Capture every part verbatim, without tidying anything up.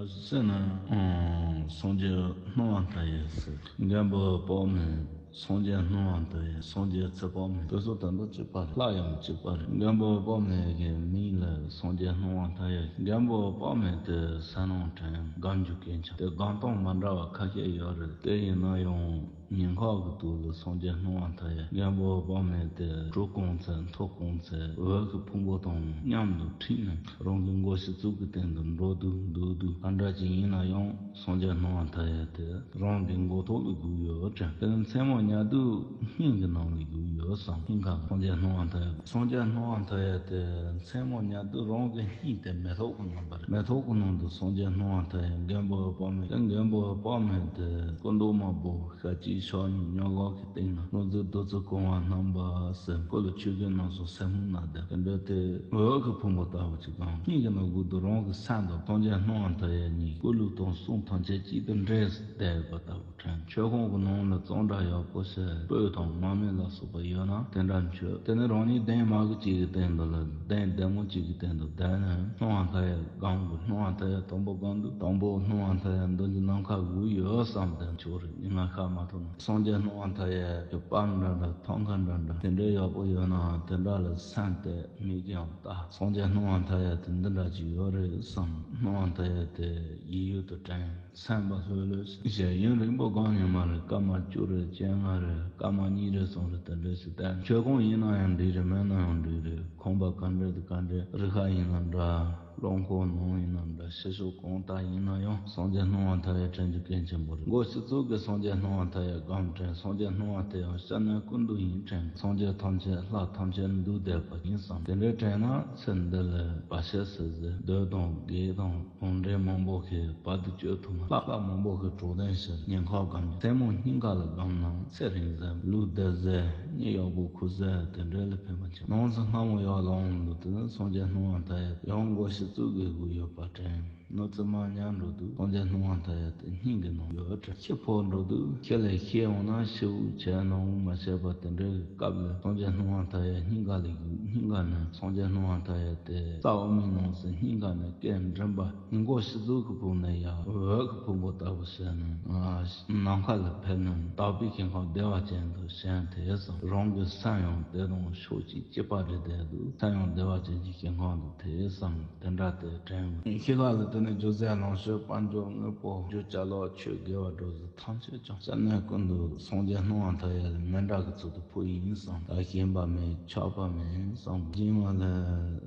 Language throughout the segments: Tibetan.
ཟེར་ན། ཨང་། སངས་རྒྱས་སྣང་བ་མཐའ་ཡས་ཟེར། མགོན་པོ་དཔག་མེད་སངས་རྒྱས་སྣང་བ་མཐའ་ཡས། སངས་རྒྱས་ཚེ་དཔག་མེད། དེ་ཚོ་ད་དུང་གཅིག་པ་རེད། ལྷ་ཡང་གཅིག་པ་རེད། མགོན་པོ་དཔག་མེད་ཀྱི་མིང་ལ་སངས་རྒྱས་སྣང་བ་མཐའ་ཡས། མགོན་པོ་དཔག་མེད་དེ་ཟས་སྣང་བྲན་སྒོམ་རྒྱུ་སྐད་ཆ་དེ་སྒོམ་སྟངས་མ་འདྲ་བ་ཁ་ཤས་ཡོད་རེད། དེ་ཡིན་ན་ཡང་ཉིན་ཁ་གི་དུས་ལ་སངས་རྒྱས་སྣང་བ་མཐའ་ཡས། མགོན་པོ་དཔག་མེད་དེ་གྲོད་ཁོག་ཚད་མཐོ་ཁོག་ཚད་འོད་ཀྱི་ཕུང་པོ་དང་མཉམ་དུ་འཁྲིལ་ནས་རང་གི་མགོ་ཕྱི་ཚུགས་ཀྱི་སྟེང་དུ་འགྲོ་དུས་འདུག་དུས་ག་འདྲ་ཅིག་ཡིན་ན་ཡང་། སངས་རྒྱས་སྣང་བ་མཐའ་ཡས་དེ་རང་གི་མགོ་ཐོག་ལ་སྒུག་ཡོད་དྲན། དེ་ནི་མཚན་མོ་ཉལ་དུས་སྙིང་གི་ནང་ལ་སྒུག་ཡོད་བསམ། སྙིང་ག་ལ་སངས་རྒྱས་སྣང་བ་མཐའ་ཡས། སངས་རྒྱས་སྣང་བ་མཐའ་ཡས་དེ་མཚན་མོ་ཉལ་དུས་རང་གི་སྙིང་དེ་མེ་ཏོག་གི་རྣམ་པ་རེད། མེ་ཏོག་གི་ནང་དུ་སངས་རྒྱས་སྣང་བ་མཐའ་ཡས། མགོན་པོ་དཔག་མེད་དེ། མགོན་པོ་དཔག་མེད་དེ་སྐུ་མདོག་དམར་པོ། ཞལ་གཅིག་ཕྱག་གཉིས་སྨྱུག་ཀློང་གི་སྟེང་ན་སྣང་སྲིད་བདུད་རྩི་གང་བ་བསྣམས་པ་ཟེར། སྐུ་ལ་ཆོས་གོས་རྣམ་གསུམ་སེར་སྨུག་ནག་ལྡན། དེ་འདྲ་དེ་འོད་ཀྱི་ཕུང་པོ་ལྟ་བུ་ཅིག་དང་། སྙིང་གི་ནང་སྒུག་དུས་རང་གི་སེམས་དང་སངས་རྒྱས་སྣང་བ་མཐའ་ཡས་གཉིས་སྐུ་ལུས་དང་གསུང་ཐམས་ཅད་གཅིག་ཏུ་འདྲེས་བསྡད་པ་ལྟ་བུ་དྲན། མཆོད་ཁང་གི་ནང་ལ་གཙང་སྦྲ་ཡག་པོ་བྱས། སྤོས་དང་མར་མེ་ལ་སོགས་པ་ཡོད་ན་དེ་འདྲ་མཆོད། དེ་ནས་རང་ཉིད་གདན་མ་གི་གཅིག་གི་སྟེང་དུ་ལ་གདན་བདེ་མོ་གཅིག་གི་སྟེང་དུ་བསྡད་ནས་སྣང་བ་མཐའ་ཡས་སྒོམ་དགོས། སྣང་བ་མཐའ་ཡས་དང་པོ་སྒོམ་དུས་དང་པོ་སྣང་བ་མཐའ་ཡས་འདི་འདི་ནམ་མཁའ་སྒུག་ཡོད་བསམ་དེ་མཆོད་རེད། ཉི་མ་ཤར་མ་ཐུབ་ན། སངས་རྒྱས་སྣང་བ་མཐའ་ཡས་ཀྱི་པར་འདྲ་འདྲ་ཐང་ཀ་འདྲ་འདྲ་དེ་འདྲའི་ཡག་པོ་ཡོད་ན་དེ་འདྲ་ལ་སེམས་གཏད། མིག་ཀྱང་ལྟ། སངས་རྒྱས་སྣང་བ་མཐའ་ཡས་དེ་འདི་འདྲ་ཅིག་ཡོད་རེད་བསམ། སྣང་བ་མཐའ་ཡས་དེ་ཡིད་ཡུལ་དུ་དྲན། སེམས་པ་ལྷོད་ལྷོད་བྱས། ཡུན་རིང་པོ་སྒོམ་ཉི་མ་རེ་སྐར་མ་བཅུ་རེ་བཅོ་ལྔ་རེ་སྐར་མ་གཉིས་རེ་གསུམ་རེ་དེ་འདྲ་ཞིག་བསྡད། མཆོད་ཁང་ཡིན་ན་ཡང་འགྲིག་རེད། མིན་ན་ཡང་འགྲིག་རེད། ཁང་པ་ག་འདྲ་དང་ག་འདྲ་རི་ཁ་ཡིན་ན་འདྲ། རླངས་འཁོར་ནང་ཡིན་ན་འདྲ། ཕྱི་ཕྱོགས་གང་ལྟར་ཡིན་ན་ཡང་སངས་རྒྱས་སྣང་བ་མཐའ་ཡས་དྲན་རྒྱུ་གལ་ཆེན་པོ་རེད། མགོ་ཕྱི་ཚུགས་ཀྱི་སངས་རྒྱས་སྣང་བ་མཐའ་ཡས་སྒོམ་དྲན། སངས་རྒྱས་སྣང་བ་དེ་ཡང་སྐྱབས་གནས་ཀུན་འདུས་ཡིན་དྲན། སངས་རྒྱས་ཐམས་ཅད་ལྷ་ཐམས་ཅད་འདུས་བསྡད་པ་ཡིན་བསམ། དེ་འདྲའི་དྲན་ན་ཚེ་འདི་ལ་བར་ཆད་སེལ་ཟེར་མདོས་དང་བགེགས་དང་གུང་ཁྲན་མང་པོ་གིས་བར་དུ་གཅོད་ཐུབ་མ། ལྷ་ལྷ་མང་པོ་གིས་གྲོགས་དན་བྱེད། ཉིན་ཁ་སྒོམ། མཚན་མོ་སྙིང་ག་ལ་སྒོམ་ན་ཚེ་རིང་ཟེར། ལུས་བདེ་ཟེར། གཉིད་ཡག་པོ་ཁུག་ཟེར། དེ་འདྲ་ལ་ཕན་པ་ཆེ། ནང་ཚེ་སྔ་མོ་ཡར་ལངས་འདུག་དུས་སངས་རྒྱས་སྣང་བ་མཐའ་ཡས་ཡང་མགོ་ཕྱི་ཚུགས་ཀྱི་སྒུག་ཡོད་པ་དྲན། ནུབ་ཚེ་མར་ཉལ་འགྲོ་དུས་སངས་རྒྱས་སྣང་བ་མཐའ་ཡས་དེ་སྙིང་གི་ནང་ཡོད་དྲན། ཁྱི་ཕོ་འགྲོ་དུས་ཁྱི་ལ་ཤི་འོང་ན་ཤི་བོ་བྱས་ན་འོང་མ་བྱས་པ་དེ་འདྲའི་སྐབས་ལ་སངས་རྒྱས་སྣང་བ་མཐའ་ཡས་སྙིང་ག་ལ་སྙིང་ག་ནས་སངས་རྒྱས་སྣང་བ་མཐའ་ཡས་དེ་རྩ་བ་མིག་ནང་ཚེ་སྙིང་ག་ནས་སྐད་འདྲེན་པ། མགོ་ཕྱི་ཚུགས་ཀྱི་ཕུག་ནས་ཡར་འོད་ཀྱི་ཕུང་པོ་ལྟ་བུ་བྱས་ནས་ནམ་མཁའ་ལ་ཕེབས་ནས་དག་པའི་ཞིང་ཁམས་བདེ་བ་ཅན་དུ་བཞེངས་ཏེ་སོང་། རང་གི་སེམས་ཡང་དེ་དང་ཕྱོགས་གཅིག་གཅིག་པ་རེད་བསྡད་འདུག་སེམས་ཡང་བདེ་བ་ཅན་གྱི་ཞིང་ཁམས་དུ་དེ་སོང་། དེ་འདྲ་དེ་དྲན་དགོས། ཤི་ཁ་ལ་དེ་ནས་རྒྱུ་རྫས་ལོངས་སྤྱོད་དཔལ་འབྱོར་དངོས་པོ་རྒྱུ་ཅ་ལག་ཆོས་དགེ་བ་སྒྲུབ་ས་ཐམས་ཅད་ཀྱང་སྐྱབས་གནས་ཀུན་འདུས་སངས་རྒྱས་སྣང་བ་མཐའ་ཡས་ལ་མི་འདྲ་གི་ཚུལ་དུ་ཕུལ་ཡིན་བསམ། ད་ཞེན་པ་མེད་ཆགས་པ་མེད་བསམ། སྦྱིན་པ་ལ་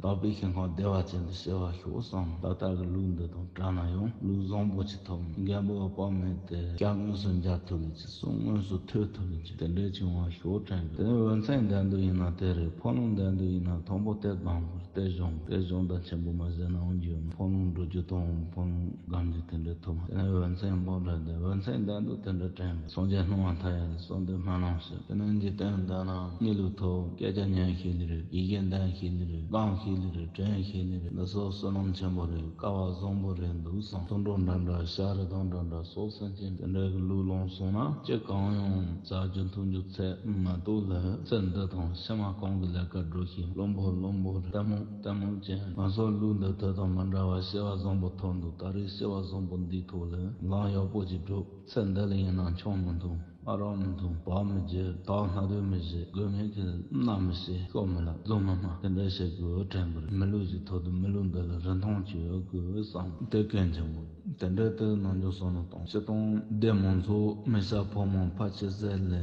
དག་པའི་ཞིང་ཁམས་བདེ་བ་ཅན་དུ་སྐྱེ་བར་ཤོག་བསམ། ད་ལྟ་གི་ལུགས་འདི་དང་བྲལ་ན་ཡང་ལུགས་བཟང་པོ་ཅིག་ཐོབ། མགོན་པོ་དཔག་མེད་དེ་སྐྱབས་དངོས་སུ་མཇལ་ཐུབ་ལེ་ཅིག་གསུང་དངོས་སུ་ཐོས་ཐུབ་ལེ་ཅིག་དེ་འདྲའི་བྱུང་བར་ཤོག་དྲན་དགོས། དེ་ནས་འོད་མཚན་ལྡན་དུས་ཡིན་ན་དེ་རེད། འཕོ་ལུང་ལྡན་དུས་ཡིན་ན་དང་པོ་དེ་སྒོམ་དགོས། དེ་སྦྱོང་དགོས། དེ་སྦྱོང་དང་ཆེན་པོ་མ་བྱས་ན་འོང་རྒྱུ་ཡོད། འཕོ་ལུང་འགྲོ་རྒྱུ་དང་འཕོ་ལུང་སྒོམ་རྒྱུ་དེ་འདྲ་ཐུབ་མ། དེ་ནས་འོད་མཚན་འཕོ་འདྲ་དེ་འོད་མཚན་ལྡན་དུས་དེ་འདྲ་དྲན་དགོས། སངས་རྒྱས་སྣང་བ་མཐའ་ཡས་ལ་གསོལ་འདེབས་སྨོན་ལམ་ཞུ། དེ་ནས་འཇིག་རྟེན་འདི་ན་གནས་ལུགས་ཐོག་སྐད་ཆ་ཉན་ཤེས་ལེ་རེད། ཡི་གེ་འདོན་ཤེས་ལེ་རེད། སྒོམ་ཤེས་ལེ་རེད། དྲན་ཤེས་ལེ་རེད། འདི་ཚོ་བསོད་ནམས་ཆེན་པོ་རེད། སྐལ་བ་བཟང་པོ་རེད་འདུག་བསམ། དུད་འགྲོ་འདྲ་འདྲ་ཤ་རི་དྭགས་འདྲ་འདྲ་སོགས་སེམས་ཅན་དེ་འདྲ་གི་ལུས་ལོངས་སོང་ན་ཅི་གང་ཡང་བྱ་རྒྱུ་འཐུང་རྒྱུ་ཚད་མ་གཏོགས་ལ་ཚེ་འདི་དང་ཕྱི་མ་གང་གི་ལས་ཀ་སྒྲུབ་ཤེས། བླུན་པོ་བླུན་པོ་རེད། ལྟད་མོ་ལྟད་མོ་ཅན། ང་ཚོ་ལུས་འདི་དེ་དང་མི་འདྲ་བ་སྐྱེ་བ་བཟང་པོ་ཐོབ་འདུག་ད་རེས་སྐྱེ་བ་བཟང་པོ་འདིའི་ཐོག་ལ་ལམ་ཡག་པོ་ཅིག་སྒྲུབ། ཚེ་འདི་ལ་ཡིན་ན་ཆང་མི་འཐུང་། ཨ་རག་མི་འཐུང་། བག་མི་བརྒྱུད། དག་སྣ་སྡོད་མི་བྱེད། དགོས་མེད་ཀྱི་མནའ་མི་བྱེད། ཤོ་མི་ལབ། རྫུན་མི་སྨྲ། དེ་འདྲ་བྱེད་དགོས་དྲན་པ་རེད། མི་ལུས་ཀྱི་ཐོག་ཏུ་མི་ལུས་འདི་ལ་རིན་ཐང་ཅིག་ཡོད་དགོས་བསམ། དེ་གལ་ཆེན་པོ། དེ་འདྲ་དེ་ནང་འཇུག་སོང་ན་དང་སྤྱིར་བཏང་སྡེ་མང་ཚོགས་མི་སྐྱ་ཕོ་མོ་ཕལ་ཆེར་ཟས་ལས་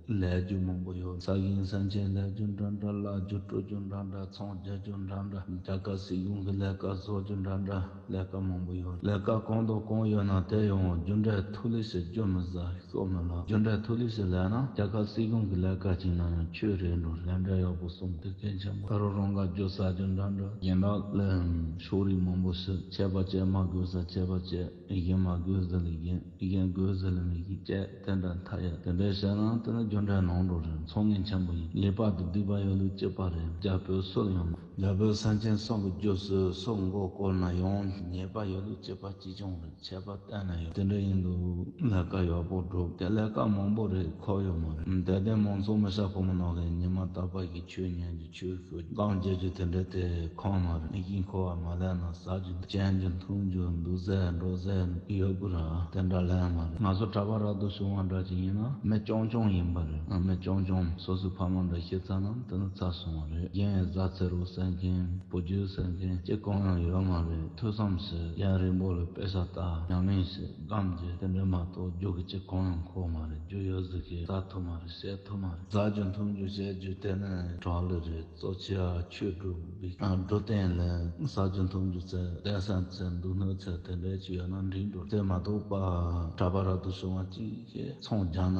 ལས་རྒྱུ་མང་པོ་ཡོད། ས་ཞིང་སེམས་ཅན་ལས་རྒྱུ་འདྲ་འདྲ། ལ་རྒྱུ་དཀྲོལ་རྒྱུ་འདྲ་འདྲ། ཚོང་རྒྱག་རྒྱུ་འདྲ་འདྲ། རྒྱལ་ཁབ་སྲིད་གཞུང་གི་ལས་ཀ་བཟོ་རྒྱུ་འདྲ་འདྲ། ལས་ཀ་མང་པོ་ཡོད། ལས་ཀ་གང་དང་གང་ཡོད་ན་དེ་ཡང་རྒྱུ་འབྲས་ཐོག་ལས་ཤིག་རྒྱུ་མི་ཟ་ཤོ་མི་ལ། རྒྱུ་འབྲས་ཐོག་ལས་ཤིག་ལས་ན་རྒྱལ་ཁབ་སྲིད་གཞུང་གི་ལས་ཀ་བྱས་ན་ཡང་ཆོས་རེད་འགྲོ། ལས་འབྲས་ཡག་པོ་གསུམ་དེ་གལ་ཆེན་པོ། ད་རུང་རང་ག་རྒྱུ་ཟ་རྒྱུ་འདྲ་འདྲ། ཡིན་ན་ལས་ཕྱོགས་རིས་མང་པོ་ཞིག་ཆད་པ་བཅད། མ་དགོས་ས་ཆད་པ་བཅད། གཞན་མ་དགོས་ཟེར་ལ་གཞན། གཞན་དགོས་ཟེར་ལ་མི་གཞན་བཅད། དེ་འདྲ་མཐའ་ཡས། དེ་འདྲ་བྱས་ན་དེ་ནི་རྒྱུ་འབྲས་ནོར་འགྲོ་རེད། ཚོང་ངན་ཆེན་པོ་ཡིན། ལེགས་པ་དང་སྡིག་པ་ཡོད་ལུགས་གཅིག་པ་རེད། རྒྱ་བོད་སུ་ལ་ཡང་མེད། རྒྱལ་པོས་སེམས་ཅན་གསུམ་གྱི་རྒྱུ་སོ་སོའི་མགོ་བསྐོར་ན་ཡང་ཉེས་པ་ཡོད་ལུགས་སྐྱེས་པ་གཅིག་ཀྱང་རེད། ཆད་པ་གཏན་ནས་ཡོད། དེ་འདྲ་ཡིན་དུས་ལས་ཀ་ཡག་པོ་སྒྲུབ། དེ་ལས་ཀ་མང་པོ་རེ་ཁོམ་ཡོད་མ་རེད། དད་ལྡན་མང་ཚོགས་མི་ཤ་ཕོ་མོ་ནང་གི་ཉི་མ་རྟག་པར་གྱི་ཆོས་ཉན་རྒྱུ། ཆོས་ཞུ་རྒྱུ། གཏམ་བརྗོད་རྒྱུ་དེ་འདྲ་དེ་ཁོམ་མ་རེད། ཡིད་འཁོར་བ་མ་ལས་ན་ཟ་རྒྱུ། གྱོན་རྒྱུ་འཐུང་རྒྱུ། འདུག་ཟས་འགྲོ་ཟས་ཡོད་དགོས་ར། དེ་འདྲ་ལས་མ་རེད། ང་ཚོ་གྲྭ་པ་རབ་ཏུ་བྱུང་བ་འདྲ་ཅིག་ཡིན་ན་མི་རྐྱང་རྐྱང་ཡིན་པ་རེད། མི་རྐྱང་རྐྱང་སོ་སོའི་ཕ་མ་འདྲ་ཤི་ཚར་ན་དེ་ནི་ཚར་སོང་བ་རེད། རྒན་བཟའ་ཚེ་རོགས་ཟེར་མཁན། བུ་རྒྱུད་ཟེར་མཁན་ཅི་གང་ཡང་ཡོད་མ་རེད། ཐོས་བསམ་བྱས། རྒན་རིང་པོ་ལ་དཔེ་ཆ་ལྟ། ཉམས་ལེན་བྱས། གཏམ་བརྗོད། དེ་འདྲ་མ་གཏོགས་རྒྱུ་གི་ཅི་གང་ཡང་ཁོམ་མ་རེད། རྒྱུ་ཡོད་ཟིག་གི་ཟ་ཐུབ་མ་རེད། བྱེད་ཐུབ་མ་རེད། ཟ་རྒྱུ་འཐུང་རྒྱུ་བྱེད་རྒྱུ་དེ་ནི་དྲག་ལོས་རེད། གཙོ་ཆེ་བ་ཆོས་སྒྲུབ་པའི་འགྲོ་སྟངས་ལ་ཟ་རྒྱུ་འཐུང་རྒྱུ་ཚེ་བསྡད་ས་ཚེ་འདུག་སྣོད་ཚེ་དེ་འདྲ་ཅིག་ཡོད་ན་འགྲིག་འགྲོ། དེ་མ་གཏོགས་པ་གྲྭ་པ་རབ་ཏུ་བྱུང་བ་ཅིག་གིས་ཚོང་རྒྱག་ན་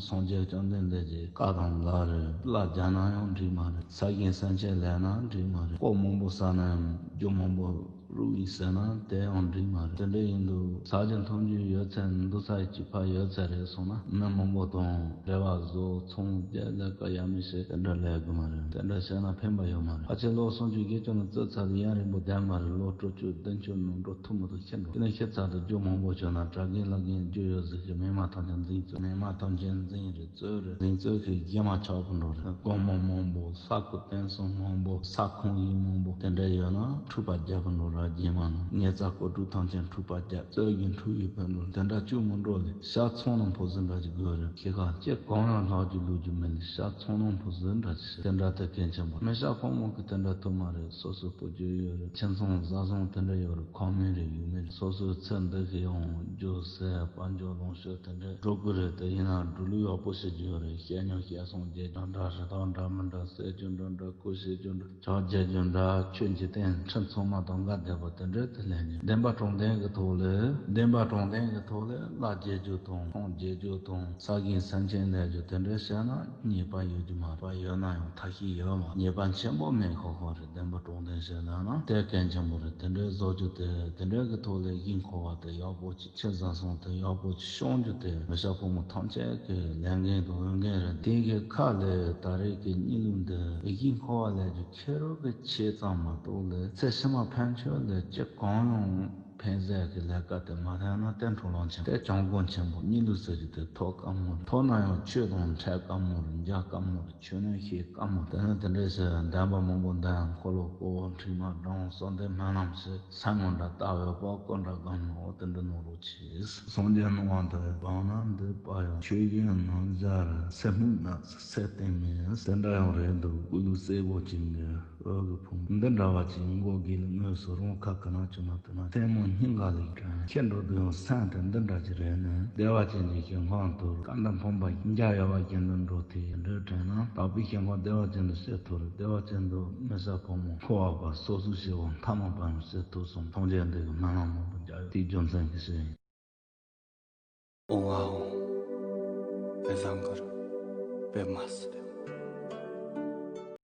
སངས་རྒྱས་བཅོམ་ལྡན་འདས་ཀྱི་བཀའ་དང་འགལ་རེད། གླ་རྒྱག་ན་ཡང་འགྲིག་མ་རེད། ས་ཞིང་སེམས་ཅན་ལས་ན་འགྲིག་མ་རེད། ལྐོག་མང་པོ་ཟ་ན་ཡང་རྒྱུ་མང་པོ་རུ་ཡིན་ཟེར་ན་དེ་ཡང་འགྲིག་མ་རེད། དེ་འདྲ་ཡིན་དུས་ཟ་རྒྱུ་འཐུང་རྒྱུ་ཡོད་ཚད་འདུག་ས་ཡི་གཅིག་ཕ་ཡོད་ཚད་རེད་སོང་ན་མི་མང་པོ་དང་འབྲེལ་བ་བཟོ། ཚོང་རྒྱག། ལས་ཀ་ཡག་མི་བྱེད། དེ་འདྲ་ལས་དགོས་མ་རེད། དེ་འདྲ་བྱས་ན་ཕན་པ་ཡོད་མ་རེད། ཕལ་ཆེར་ལོ་སུམ་ཅུ་བརྒྱད་ཅུ་ནང་བཙུགས་ཚར་དུས་ཡུན་རིང་པོ་བསྡད་མ་རེད། ལོ་དྲུག་ཅུ་བདུན་ཅུ་ནང་འགྲོ་ཐུབ་མི་ཐུབ་ཤེས་འགྲོ། དེ་ནས་ཤི་ཚར་དུས་རྒྱུ་མང་པོ་བྱུང་ན་གྲྭ་རྒན་བླ་རྒན་རྒྱུ་ཡོད་ཟིག་གི་མིག་མ་ཐམས་ཅད་འཛིང་བཙོས། མིག་མ་ཐམས་ཅད་འཛིང་རེད། བཙོས་རེད། འཛིང་བཙོས་ཀྱི་རྒྱུ་མ་ཆགས་པོ་འགྲོ་རེད། སྒོར་མོ་མང་པོ། ས་ཁུག་རྟེན་གསུམ་མང་པོ། ས་ཁོངས་ཡིག་མང་པོ་དེ་འདྲ་ཡོད་ན་འཁྲུག་པ་རྒྱག་པོ་འགྲོ་ར། རྗེས་མ་ན་ཉེ་ཚ་ཀོ་ཀྲུག་ཐམས་ཅད་འཁྲུག་པ་རྒྱག། བཙོས་ཀྱི་འཁྲུག་ཡིག་ཕན་འགྲོ། དེ་འདྲ་བཅུག་མི་འགྲོ་ལེ། ཤ་ཚོང་ནང་ཕོ་ཟི་འདྲ་ཅིག་དགོས་རེད། ཁྱེད་ཀ་ཅི་གང་ཡང་ལྷག་རྒྱུ་ལུག་རྒྱུ་མེད་ལེ། ཤ་ཚོང་ནང་ཕོ་ཟི་འདྲ་ཅིག་དེ་འདྲ་དེ་གལ་ཆེན་པོ། མི་ཤ་ཕོ་མོ་གི་དེ་འདྲ་ཐུབ་མ་རེད། སོ་སོ་བུ་རྒྱུད་ཡོད་རེད། ཁྱིམ་ཚང་བཟའ་ཚང་དེ་འདྲ་ཡོད་རེད། ཁོག་མིན་རེད། ཡུལ་མིན་རེད། སོ་སོའི་ཚེ་འདི་གི་ཡང་རྒྱུ་ཟས་དཔལ་འབྱོར་ལོངས་སྤྱོད་དེ་འདྲ་འགྲོ་གི་རེད། དེ་ཡིན་ན་འགྲོ་ལུགས་ཡག་པོ་བྱེད་རྒྱུ་ཡོད་རེད། བཤད་ཉོ་བཤད་སོང་རྒྱག་རྒྱུ་འདྲ་འདྲ། རི་དྭགས་འདྲ་མི་འདྲ་བསད་རྒྱུ་འདྲ་འདྲ། རྐུ་བྱེད་རྒྱུ་འདྲ། ཇག་རྒྱག་རྒྱུ་འདྲ། ཆོས་འཇིག་རྟེན་ཁྲིམས་ཚང་མ་དང་འགལ་བསྡད་པ་དེ་འདྲ་དེ་ལས་ཉེ། བདེན་པ་དྲང་བདེན་གྱི་ཐོག་ལ། བདེན་པ་དྲང་བདེན་གྱི་ཐོག་ལ་གླ་རྒྱག་རྒྱུ་དང་ཚོང་རྒྱག་རྒྱུ་དང་ས་ཞིང་སེམས་ཅན་ལས་རྒྱུ་དེ་འདྲ་བྱས་ན་ཉེས་པ་ཡོད་རྒྱུ་མ་རེད། ཡོད་ན་ཡང་ཐབས་ཤེས་ཡོད་མ། ཉེས་པ་ཆེན་པོ་མེད་ཁོ་ཁོ་རེད། བདེན་པ་དྲང་བདེན་བཤད་ལབ་ན་དེ་གལ་ཆེན་པོ་རེད། དེ་འདྲའི་བཟོ་རྒྱུ་དེ་དེ་འདྲའི་གི་ཐོག་ལ་ཡིད་འཁོར་བ་དེ་ཡག་པོ་ཅིག་ཁྱིམ་བཟའ་ཚང་དེ་ཡག་པོ་ཅིག་སྐྱོང་རྒྱུ་དེ་མི་ཤ་ཕོ་མོ་ཐམས་ཅད་ཀྱི་ལས་འགན་དང་འོས་འགན་རེད། དེ་གི་ཁ་ལས་ད་རེས་ཀྱི་གཉིད་ལུག་འདི་ཡིད་འཁོར་བ་ལས་རྒྱུ་ཁྱེད་རང་གི་ཆེད་ཙམ་མ་གཏོགས་ལས་ཚེ་ཕྱི་མ་ཕན་ཆོད་ལས་ཅི་གང་ཡང་ཕན་ཟད་ཀྱི་ལས་ཀ་དེ་མ་ལྷན་ན་དེ་འཕྲོ་ལངས་ཆེན་པོ། དེ་གྱོང་གུན་ཆེན་པོ། གཉིད་ལུག་ཟེར་རྒྱུ་དེ་ཐོབ་དཀའ་མོ་རེད། ཐོབ་ན་ཡང་ཆོས་དང་འཕྲད་དཀའ་མོ་རེད། མཇལ་དཀའ་མོ་རེད། ཆོས་ནི་ཤེས་དཀའ་མོ། དེ་ནི་དེ་འདྲས་ཟེར་བདེན་པ་མང་པོ་འདོན། འཁོར་ལོ་བསྐོར། འཕྲིན་མ་བགྲང་། གསོལ་འདེབས་སྨོན་ལམ་བྱེད། ས་ངོ་འདྲ་ལྟ་བའི་པོ་ཀོ་འདྲ་གང་ནོ་དེ་འདྲ་ནོ་རོ་ཆེ། སངས་རྒྱས་སྣང་བ་མཐའ་ཡས་བང་ན་འདི་པ་ཡང་། ཆོས་གཞན་ནང་སྦྱར་སེར་སྨུག་ནགས་སུ་ཚད་ལྡན་མིན། དེ་འདྲ་ཡང་རེད་འདུག་སྐུ་ལུས་སྲས་པོ་ཅན་གྱི་འོད་ཀྱི་ཕུང་འདི་འདྲ་བ་ཅིག་མགོ་དགེ་ལ་དངོས་སུ་རང་ཁ་ག་ན་བྱུང་ན་དེ་ན་ཐལ་མོ་སྙིང་ག་ལས་དྲན། ཁྱེད་འགྲོ་དུས་ཡང་སེམས་དེ་འདི་འདྲ་ཅིག་རེད་ནས་བདེ་བ་ཅན་གྱི་ཞིང་ཁམས་དུ་སྐར་མདའ་འཕངས་པ་འཇའ་ཡལ་བ་བཞིན་དུ་འགྲོ་དུས་འདྲ་དྲན་ན་དག་པའི་ཞིང་ཁམས་བདེ་བ་ཅན་དུ་སྐྱེལ་ཐུབ་རེད། བདེ་བ་ཅན་དུ་མི་ས་ཕོ་མོ་འཁོར་བ་པ་སོ་སོའི་སྐྱེ་བོ་མཐའ་མ་པ་ཡང་སྐྱེལ་ཐུབ་སོང་། ཐམས་ཅད་འདི་གི་སྨོན་ལམ་མང་པོ་རྒྱག་ཡོད། དེའི་རྒྱུ་མཚན་གྱིས་ཤིག་ཡིན། ཨོང་ཨ་ཨོང་། པད་བཟང་གུ་རུ། པདྨ་སིདྡྷི།